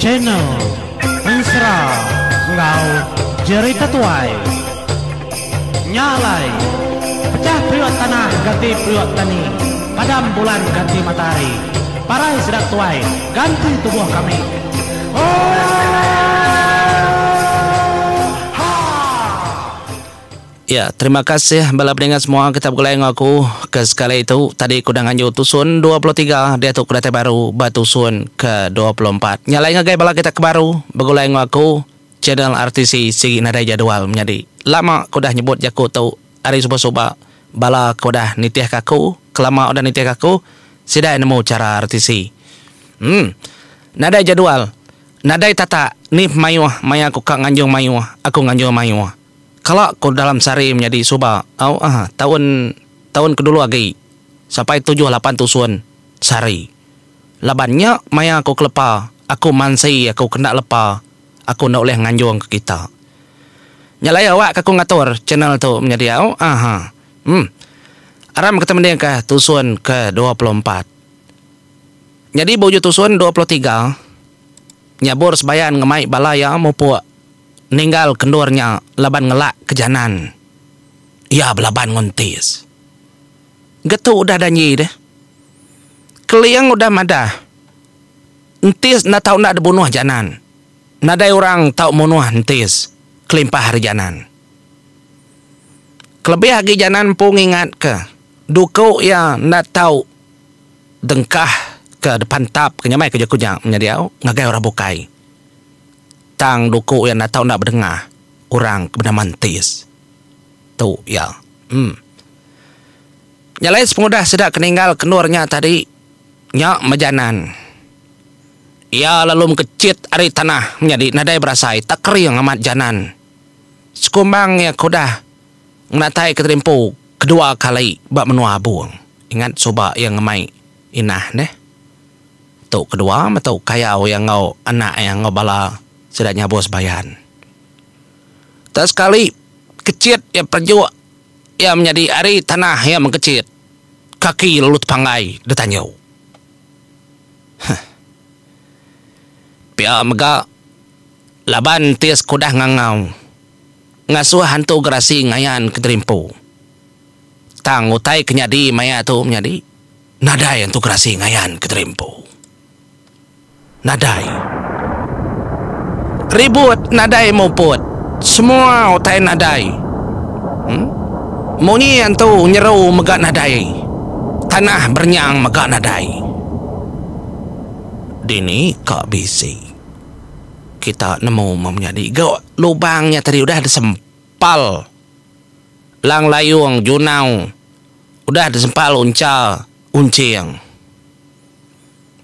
Channel Ensera enggau Jerita Tuai. Nya alai, pecah periuk tanah ganti periuk tani, padam bulan ganti matahari, parai sida tuai ganti tubuh kami. Oohaa! Ya, terima kasih bala peninga semua kita begulai enggau aku ke sekali tu. Tadi aku udah nganjur tusun 23, diatu aku datai baru ba tusun ke 24. Nya alai ngagai bala kita ke baru begulai enggau aku, channel RTC sigi nadai jadual menyadi. Lama aku udah nyebut jaku tu ari suba-suba bala ke udah nitihka aku, ke lama udah nitihka aku, sida nemu chara RTC. Em. Nadai jadual, nadai tatak ni pemayuh maya aku ka nganjung mayuh, aku nganjung mayuh. Kala ku dalam sehari menyadi suba au ah taun taun ke dulu agi sampai tujuh lapan tusun sehari. Laban nya maya aku kelepa aku mansi aku kena lepa aku enda ulih nganjung ke kita. Nya alai awak ke aku ngatur channel tu menyadi au ah em. Aram kita mending ka tusun ke 24. Nyadi ba ujung tusun 23 nyabur sebayan ngemai bala iya mupuk Ninggal ke endur nya laban ngelak ke janan iya belaban enggau entis. Getu udah danji deh. Keling udah madah entis enda tau enda dibunuh janan. Nadai orang tau munuh entis kelimpah ari janan. Kelebih agi janan empu ngingatka duku iya enda tau dengkah ke depan tap ke nyamai ke jaku nya menyadi au ngagai orang bukai. Tang duku iya enda tau enda bedengah orang ke benama Entis. Tu iya. Em. Nya alai sepengudah sida ke ninggal ke endur nya tadi, nya mejanan. Iya lalu mekechit ari tanah menyadi nadai berasai tak kering amat janan. Sekumbang iya ke udah ngenatai ke terimpu kedua kali ba menua Abung. Ingat suba iya ngemai Inah neh. Tu kedua meh tu kayau iya enggau anak iya enggau bala sida nyabur sebayan. Tak sekali kechit iya perejuk iya menyadi ari tanah iya mengkechit kaki lalu tepanggai da tanju. Huh. Pia mega laban tis ke udah ngangau ngasuh hantu gerasi ngayan keterimpu. Tang utai ke nyadi maya tu menyadi. Nadai antu gerasi ngayan ke diri empu. Nadai. Ribut nadai muput. Semua utai nadai. Em. Munyi antu nyeru mega nadai. Tanah berenyang mega nadai. Dini ka bisi. Kita nemu meh menyadi ga lubang nya tadi udah disempal. Lang Layung Junau udah disempal Uncha Unching.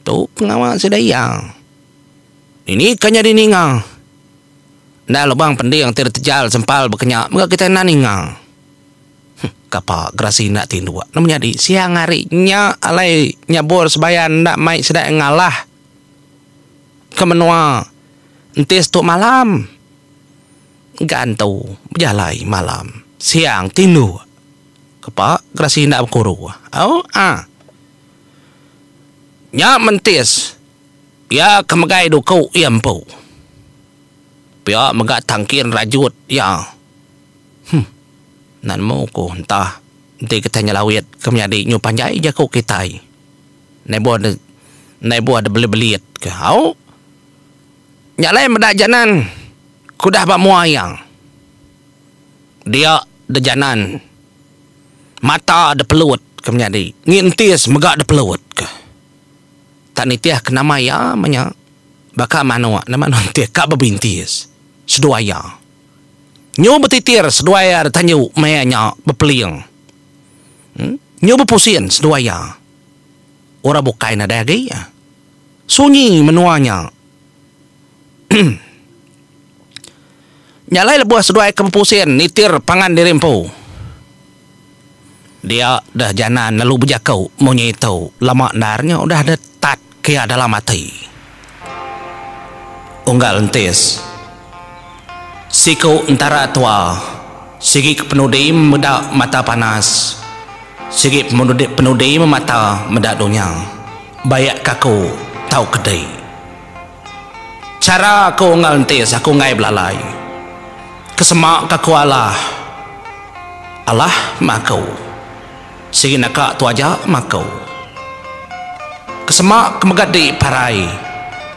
Tu pengawa sida iya. Ini ka nyadi ninga. Enda lubang pending ti ditejal sempal baka nya mega kitai enda ninga. Huh kapa gerasi enda tinduk ne menyadi siang hari nya alai nyabur sebayan enda mai sida ngalah ke menua entis tu malam. Gantu bejalai malam siang tinduk kepa gerasi enda bekuru au a. Nya mentis iya ke megai duku iya empu. Pia mega tangkin rajut iya. Huh enda nemu ku entah enti kitai nyelawit ke menyadi nyu panjai jaku kitai. Ndai buah de ndai buah de belit-belit ke au. Nya alai meda janan ke udah ba mua iya. Dia de janan mata de pelut ke menyadi ngintis mega de pelut ke. Tak nitih ke nama iya meh nya baka manuk nama anu entis ka bebintis seduai iya. Nyu betitir seduai iya de tanju maya nya bepeling. Nyu bepusin seduai iya. Orang bukai nadai agi. Sunyi menua nya. Nya alai lebuh seduai ke bepusin nitir pangan diri empu. Dia deh janan lalu bejaku munyi tu lama endar nya udah deh tat ke iya dalam ati. Unggal Entis. Siku entara tua sigi ke penudi meda mata panas, sigi penudi memata meda dunya. Bayak ke aku tau ke dei. Chara aku enggau entis aku enggai belalai. Kesema ka ku alah. Alah meh aku. Sigi naka tu aja meh aku. Kesema ke mega di parai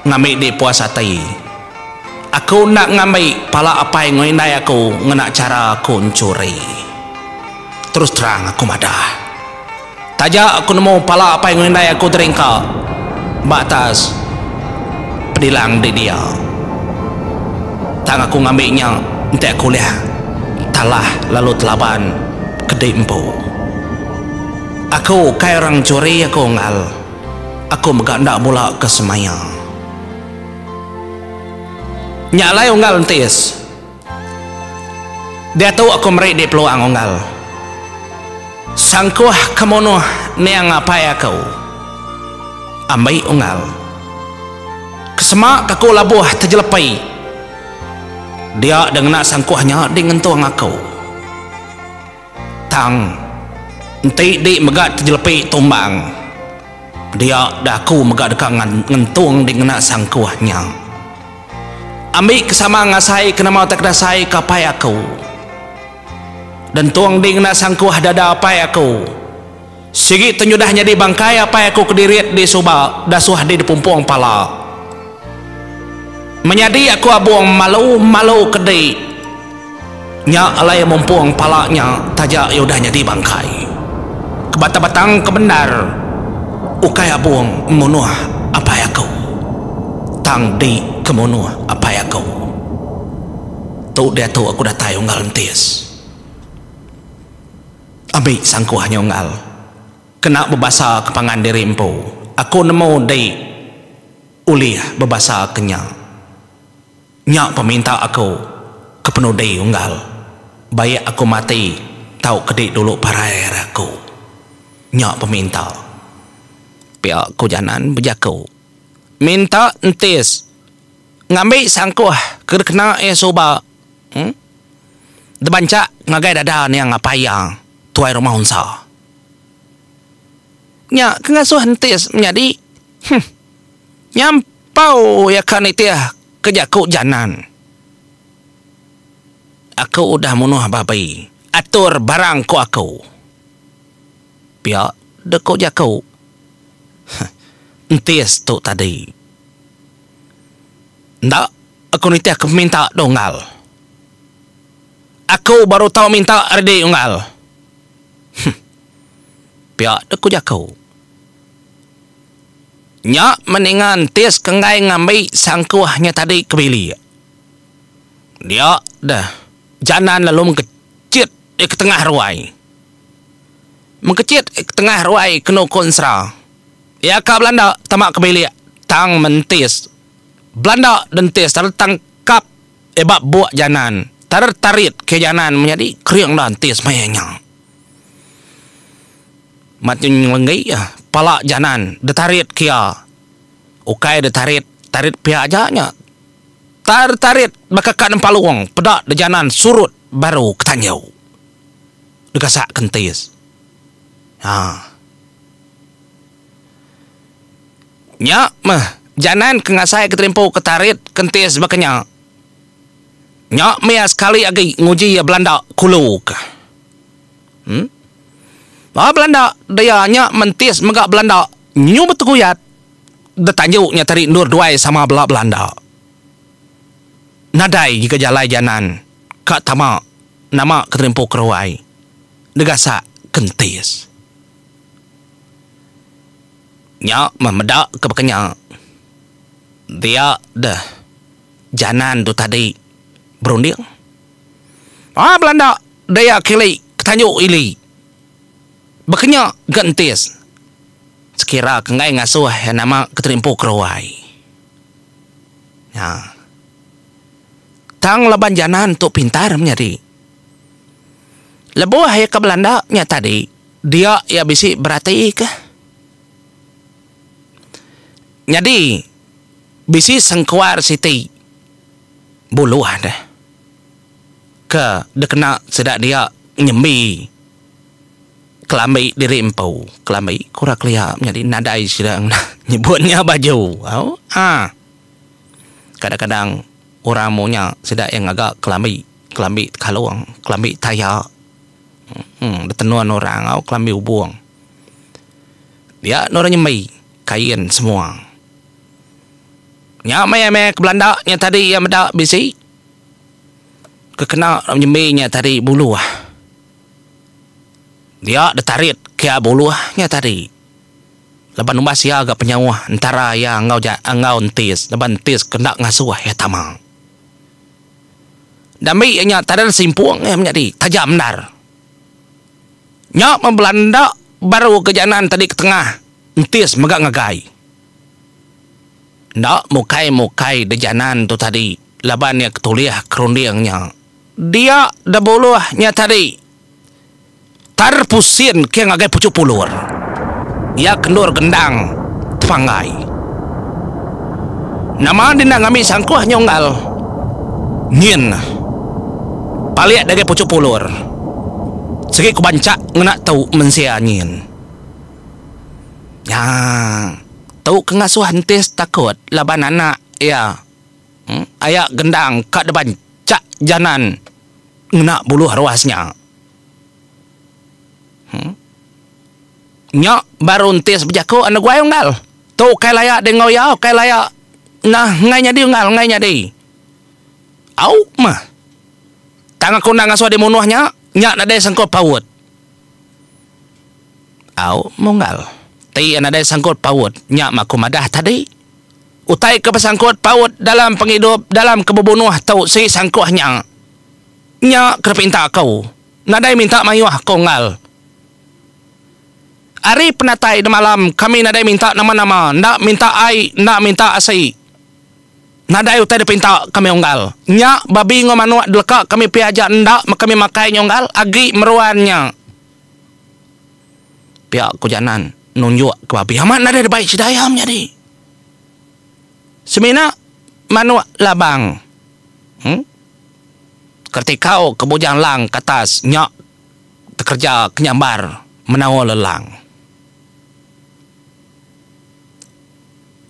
ngambi di puas ati. Aku enda ngambi pala apai enggau indai aku ngena chara aku enchuri. Terus terang aku madah. Taja aku nemu pala apai enggau indai aku teringka ba atas pedilang di dia. Tang aku ngambi nya enti aku ulih talah lalu telaban ke di empu. Aku ukai orang enchuri aku unggal. Aku mega enda bula ke semaya. Nya alai unggal entis. Diatu aku meri di peluang unggal. Sangkuh ke munuh niang apai aku. Ambi unggal. Kesema ke aku labuh tejelepi. Dia da ngena sangkuh nya di ngentung aku. Tang enti di mega tejelepi tumbang. Dia da aku mega deka ngentung di ngena sangkuh nya. Ambi ke sama ngasai ke nama utai ke dasai ke apai aku. Dentung di ngena sangkuh dada apai aku. Sigi tenyudah nyadi bangkai apai aku kedirit di suba dasuh di depumpung pala. Menyadi aku abung malu malu ke di nya alai mumpung pala nya taja iya udah nyadi bangkai. Ke batang-batang ke bendar ukai abung munuh apai aku tang di ke munuh apai aku. Tu diatu aku datai unggal entis. Ambi sangkuh nya unggal. Kena bebasa ke pangan diri empu. Aku nemu di ulih bebasa ke nya. Nya peminta aku ke penudi unggal. Baik aku mati tau ke di dulu parai ari aku. Nya peminta. Pia ku Janan bejaku. Minta entis ngambi sangkuh ke dikena iya suba uhh debanchak ngagai dada niang apai iya tuai rumah unsa. Nya ke ngasuh entis menyadi huh. Nyampau iya ka nitih ke jaku Janan. Aku udah munuh babi, atur barang ku aku. Pia dek ku jaku Entis tu tadi. Enda aku nitih ke peminta deh unggal. Aku baru tau minta ari di unggal. Huh. Pia dek ku jaku. Nya meninga entis ke enggai ngambi sangkuh nya tadi ke bilik. Dia deh Janan lalu mengkechit iya ke tengah ruai. Mengkechit ke tengah ruai kenu ku ensera. Iya ka belanda tama ke bilik tang mentis. Belanda dentis lalu tangkap iya ba buk Janan. Tarit tarit ke Janan menyadi kering enda entis maya nya. Mat ngelenggi pala janan ditarit ke iya. Ukai ditarit, tarit pia aja nya. Tar tarit baka ka nempalung peda dejanan surut baru ke tanjau. Degasak kentis. Ha. Nya meh janan ke ngasai ke terimpu ke tarit kentis baka nya. Nya meh iya sekali agi nguji iya belanda kulu ke. Em. Ba belanda dia nya mentis mega belanda nyu beteguyat detanju nya tadi endur duai sama bela belanda. Nadai giga jalai janan ka tama nama ke terimpu keruai degasak kentis. Nya meh meda ke baka nya dia deh janan tu tadi berunding. Ba belanda Daya kili ke tanju ili. Baka nya ga entis. Sekira ke enggai ngasuh iya nama ke terimpu keruai. Nya. Tang laban janan tu pintar menyadi. Lebuh iya ke belanda nya tadi, dia iya bisi beratika. Nyadi bisi sengkuar siti buluh deh. Ke dikena sida dia nyembi kelambi diri empu. Kelambi ku orang kelia menyadi nadai sida ngena nyebut nya baju. Au aa. Kadang-kadang orang munya sida iya ngaga kelambi, kelambi tekalung, kelambi taya uhh ditenun orang au kelambi ubung. Dia enda orang nyembi kain semua. Nya meh meh ke belanda nya tadi iya meda bisi ke kena nyembi nya tadi buluh. Dia ditarit ke buluh nya tadi. Laban umbas iya ga penyauh entara iya enggau ja enggau entis laban entis ke enda ngasuh iya tama. Dambi iya nya tadar simpung iya menyadi tajam endar. Nya meh belanda baru ke janan tadi ke tengah entis mega ngagai. Enda mukai mukai dejanan tu tadi laban iya ke tulih ke runding nya. Dia debuluh nya tadi. Tar pusin ke ngagai puchuk pulur. Iya ke endur gendang tepanggai. Nama denda ngambi sangkuh nya unggal. Nyin. Palik ngagai puchuk pulur. Sigi ku banchak ngena tu mensia nyin. Nya. Tu ke ngasuh entis takut laban anak iya aya gendang ka debanchak janan ngena buluh ruas nya. Hmm. Nya baru entis bejaku anu guai unggal. Tu ukai laya deh enggau iya, ukai laya nah enggai nyadi unggal, enggai nyadi. Au mah. Tang aku enda ngasuh dimunuh nya, nya nadai sangkut paut. Au mah unggal. Ti iya nadai sangkut paut, nya mah aku madah tadi. Utai ke besangkut paut dalam pengidup dalam ke bebunuh tu si sangkuh nya. Nya ke dipinta aku. Nadai minta mayuh, ku Unggal. Ari penatai demalam kami nadai minta nama-nama, enda minta ai, enda minta asi. Nadai utai dipinta kami Unggal. Nya babi enggau manuk dileka kami pia aja enda meh kami makai nya Unggal, agi meruan nya. Pia ku Janan nunjuk ke babi. Amat nadai dibai sida iya menyadi. Semina manuk labang. Huh? Ketikau ke Bujang Lang ke atas nya tekereja ke nyambar menawa lelang.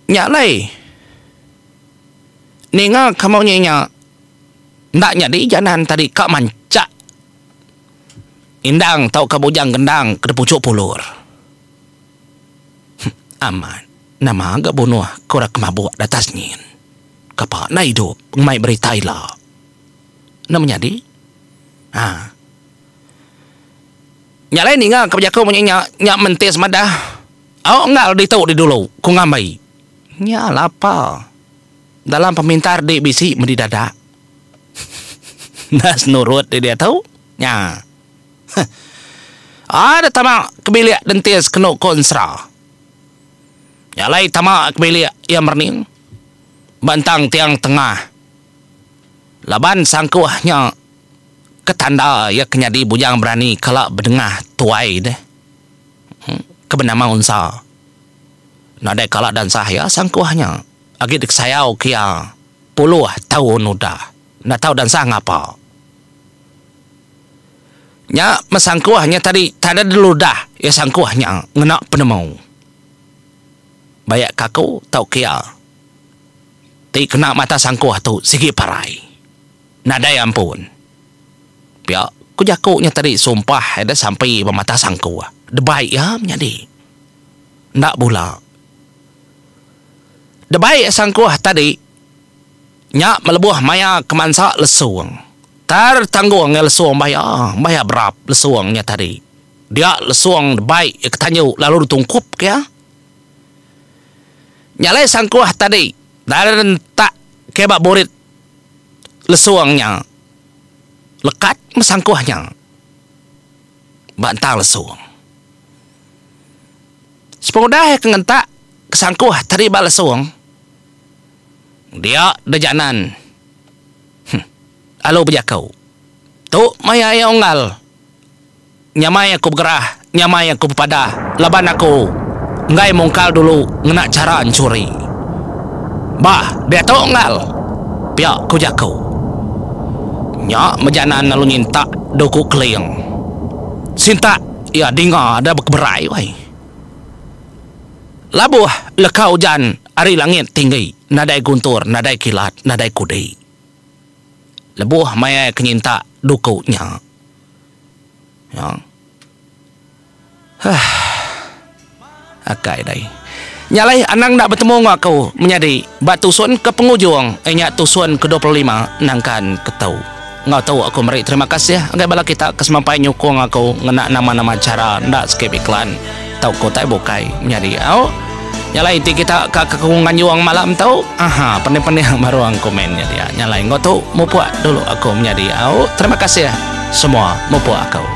Nya alai ninga ke munyi nya enda nyadi janan tadi ka manchak indang tauka Bujang Gendang ke dipuchuk pulur. Amat nama ga bunuh ke orang ke mabuk datas nyin. Kapa enda idup ngemai berita ila. Enda menyadi. Ha. Nya alai ninga ke bejaku munyi nya, nya mentis madah, Au enggau ditu di dulu, ku ngambi. Nya lapa. Dalam pemintar di bisi medi dadak. Enda senurut di diatu. Nya. Huh. Ada tama ke bilik dentis kenu ko ensera. Nya alai tama ke bilik iya merening. Ba entang tiang tengah. Laban sangkuh nya ke tanda iya ke nyadi bujang berani kala bedengah tuai deh ke benama Unsa. Nadai kala dansah iya sangkuh nya agi dikesayau ke iya puluh taun udah enda tau dansah ngapa. Nya meh sangkuh nya tadi tada deludah iya sangkuh nya ngena penemu. Bayak ke aku tauka iya. Ti kena mata sangkuh tu sigi parai. Nadai ampun. Pia ku jaku nya tadi sumpah ida sampi ba mata sangkuh. Debai iya menyadi. Enda bula. Debai sangkuh tadi nya melebuh maya ke mansa lesung. Tar tanggung iya lesung baya, baya berap lesung nya tadi. Dia lesung debai iya ke tanju lalu ditungkup ke iya. Nya alai sangkuh tadi dari rentak ke ba burit lesung nya lekat meh sangkuh nya ba entang lesung. Sepengudah iya ke ngentak ke sangkuh tadi ba lesung dia dejanan huh alu bejaku tu maya iya unggal. Nyamai aku begerah, nyamai aku bepadah laban aku enggai mungkal dulu ngena chara enchuri. Bah, diatu enggal, pia ku jaku. Nya mejanan lalu nyintak duku keling. Sintak iya dinga da bekeberai wai. Labuh leka ujan. Ari langit tinggi nadai guntur nadai kilat nadai kudi. Lebuh maya ke nyintak duku nya. Ya. Huh. Akai dai. Nya alai anang enda betemu enggau aku menyadi ba tusun ke pengujung iya nya tusun ke 25 nangkan ke tu. Enggau tu aku meri terima kasih ngagai bala kita ke semampai nyukung aku ngena nama-nama chara enda skip iklan tauka utai bukai menyadi au. Nya alai enti kita ka ke aku nganjung malam tu aha pening-pening baru ang komen nya dia. Nya alai enggau tu mupuk dulu aku menyadi au. Terima kasih semua mupuk aku.